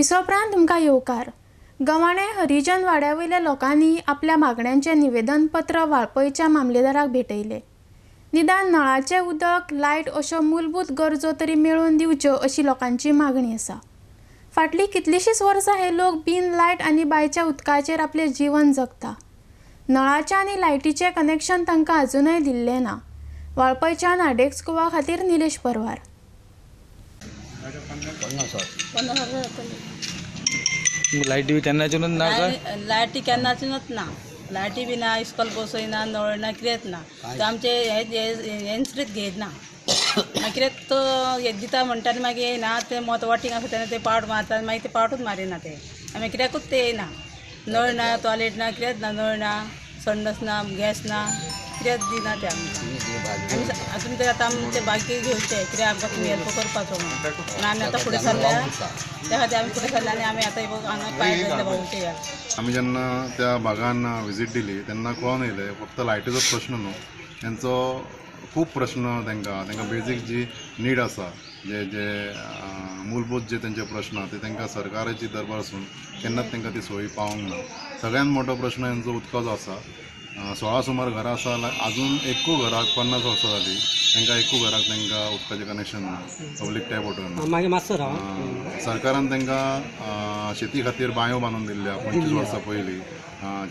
विसोपरांत तुमकां येवकार. गवाणे हरिजन वाड्या वयल्या लोकांनी आपल्या मागण्यांचें निवेदनपत्र वाळपयच्या मामलेदाराक भेटयलें. निदान नळाचें उदक, लायट अश्यो मूलभूत गरजो तरी मेळोवन दिवच्यो अशी लोकांची मागणी आसा. फाटलीं कितलींशींच वर्सां हे लोक बिन लायट आनी बांयच्या उदकाचेर आपलें जीवन जगता. नळाचें आनी लायटीचें कनेक्शन तांकां अजुनय दिल्लें ना. वाळपयच्यान आडेक्स गोवा खातीर निलेश परवार. लायटी बी केन्नाच्यानूच ना काय? लायटी केन्नाच्यानूच ना, लायटी बी ना, इस्कॉल बसय ना, नळ ना, कितेंच ना. तो आमचे हेंच घेयत ना, मागीर कितें तो हे दिता म्हणटा आनी मागीर येयना. ते मत वाटींग आसा तेन्ना ते पावट मारता आनी मागीर ते पावटूच मारिना ते, आनी मागीर कित्याकूच ते येयना. नळ ना, टॉयलेट ना, कितेंच ना, नळ ना, संडस ना, गॅस ना, कितेंच दिना ते आमकां. आमी आतां ते आतां आमचे बाकी घेवचे कित्याक आमकां तुमी हेल्प करपाचो म्हणून आमी आतां फुडें सरल्या, त्या खातीर आमी फुडें सरल्या आनी आमी आतां हांगा पांय धरले भाऊचे. आमी जेन्ना त्या भागान विजीट दिली तेन्ना कळोन येयलें फक्त लायटीचो प्रश्न न्हू, तेंचो खूब प्रश्न तांकां तांकां बेजीक जी नीड आसा, जे जे मूलभूत जे तेंचे प्रश्न आहा ते तांकां सरकाराची दरबार आसून केन्नाच तांकां ती सोयी पावोंक ना. सगळ्यान मोठो प्रश्न तेंचो उदकाचो आसा. 16 सुमार घरां आसा, आजून एकूय घराक 50 वर्सां जालीं तांकां एकूय घराक तांकां उदकाचें कनेक्शन ना, पब्लीक टॅप वॉटर ना. मागीर मातसो राव. सरकारान तांकां शेती खातीर बांयो बांदून दिल्ल्या 25 वर्सां पयलीं,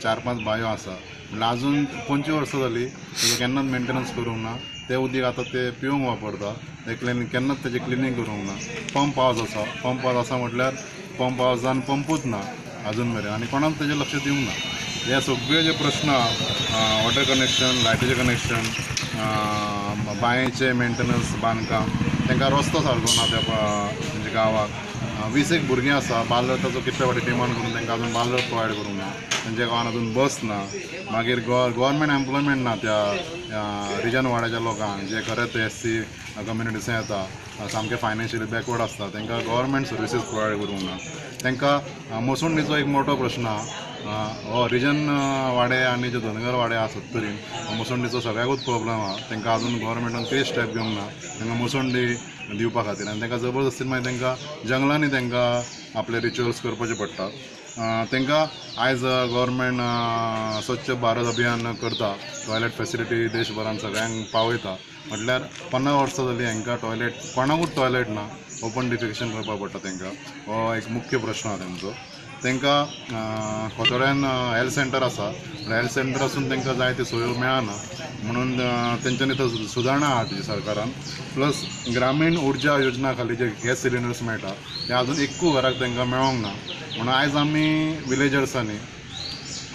4-5 बांयो आसा, म्हणल्यार आजून 25 वर्सां जालीं तेजो केन्नाच मेंटेनन्स करूंक ना. तें उदीक आतां ते पिवंक वापरता, ते क्लिनींग केन्नाच तेजें क्लिनींग करूंक ना. पंप हावज आसा, पंप हावज आसा म्हटल्यार पंप हावजान पंपूच ना आजून मेरेन आनी कोणाक तेजें लक्ष दिवंक ना. हे सगळे जे प्रश्न वॉटर कनेक्शन, लायटीचें कनेक्शन, बांयचें मेंटेनन्स, बांदकाम, तांकां रस्तो सारको ना त्या तेंच्या गांवाक. 20 भुरगीं आसा, बालरथाचो कितले फावटी डिमांड करून तांकां अजून बालरथ प्रोवायड करूंक ना. तेंच्या गांवान अजून बस ना. मागीर गव्हर्मेंट एम्प्लॉयमेंट ना त्या रिजन वाड्याच्या लोकांक, जे खरेंच एस सी कम्युनिटीसान येता, सामके फायनान्शियली बॅकवर्ड आसता, तांकां गव्हर्मेंट सर्विसीस प्रोवायड करूंक ना. तांकां मसुंडीचो एक मोठो प्रश्न आहा. हो रिजन वाडे आनी जे धनगर वाडे आहा सत्तरीन, मसुंडीचो सगळ्याकूच प्रॉब्लम आहा. तांकां अजून गव्हर्मेंटान कांय स्टेप घेवंक ना तांकां मसुंडी दिवपा खातीर, आनी तांकां जबरदस्तीन मागीर तांकां जंगलांनी तांकां आपले रिच्युअल्स करपाचे पडटा. तांकां आयज गव्हर्मेंट स्वच्छ भारत अभियान करता, टॉयलेट फेसिलिटी देशभरान सगळ्यांक पावयता, म्हटल्यार 50 वर्सां जालीं हांकां टॉयलेट, कोणाकूच टॉयलेट ना, ओपन डिफिकेशन करपाक पडटा तांकां. हो एक मुख्य प्रश्न आहा तेंचो. तांकां खोतोड्यान हेल्थ सेंटर आसा, हेल्थ सेंटर आसून तांकां जाय ती सोयो मेळना म्हणून तेंच्यांनी थंय सुदारणा हाडची सरकारान. प्लस ग्रामीण उर्जा योजना खाली जे गॅस सिलिंडर्स मेळटा ते अजून एकूय घराक तांकां मेळोंक ना. म्हणून आयज आमी विलेजर्सांनी,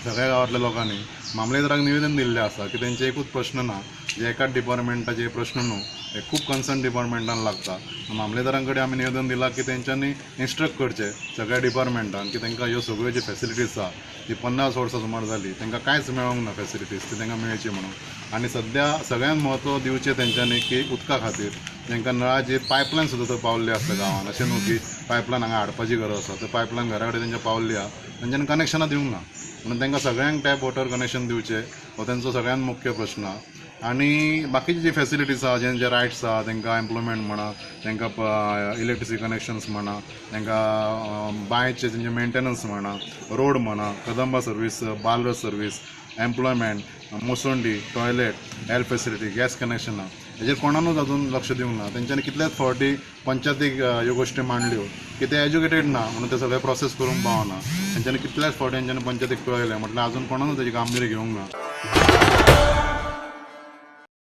सगळ्या गांवांतल्या लोकांनी मामलेदाराक निवेदन दिल्लें आसा की तेंचे एकूच प्रश्न ना, जे एकाच डिपार्टमेंटाचे प्रश्न न्हू, हे खूब कन्सर्न डिपार्टमेंटान लागता. मामलेदारां कडेन आमी निवेदन दिलां की तेंच्यांनी इन्स्ट्रक्ट करचें सगळ्या डिपार्टमेंटान की तांकां ह्यो सगळ्यो ज्यो फेसिलिटीज आहा ती 50 वर्सां सुमार जालीं तांकां कांयच मेळोंक ना फेसिलिटीज, ती तांकां मेळची म्हणून. आनी सद्या सगळ्यांत म्हत्व दिवचें तेंच्यांनी की उदका खातीर तांकां नळाची पायपलायन सुद्दां थंय पावल्ली आसता गांवान, अशें न्हू की पायपलायन हांगा हाडपाची गरज आसा, ते पायपलायन घरा कडेन तेंच्या पावल्ली आहा, तेंच्यांनी कनेक्शनां दिवंक ना. म्हणून तांकां सगळ्यांक टॅप वॉटर कनेक्शन दिवचें हो तेंचो सगळ्यांत मुख्य प्रश्न आहा. आनी बाकीची जी फेसिलिटीज आहा, जेंचे रायट्स आहा, तांकां एम्प्लॉयमेंट म्हणा, तांकां इलेक्ट्रिसिटी कनेक्शन्स म्हणा, तांकां बांयचे तेंचे मेंटेनन्स म्हणा, रोड म्हणा, Kadamba service, Balrath service, employment, मसुंडी, टॉयलेट, हेल्थ फेसिलिटी, गॅस कनेक्शनां, हेजेर कोणानूच अजून लक्ष दिवंक ना. तेंच्यांनी कितल्याच फावटी पंचायतीक ह्यो गोश्टी मांडल्यो की ते एज्युकेटेड ना म्हणून ते सगळे प्रोसेस करूंक पावना. तेंच्यांनी कितल्याच फावटी तेंच्यांनी पंचायतीक कळयलें, म्हटल्यार अजून कोणानूच तेजी कामगिरी घेवंक ना.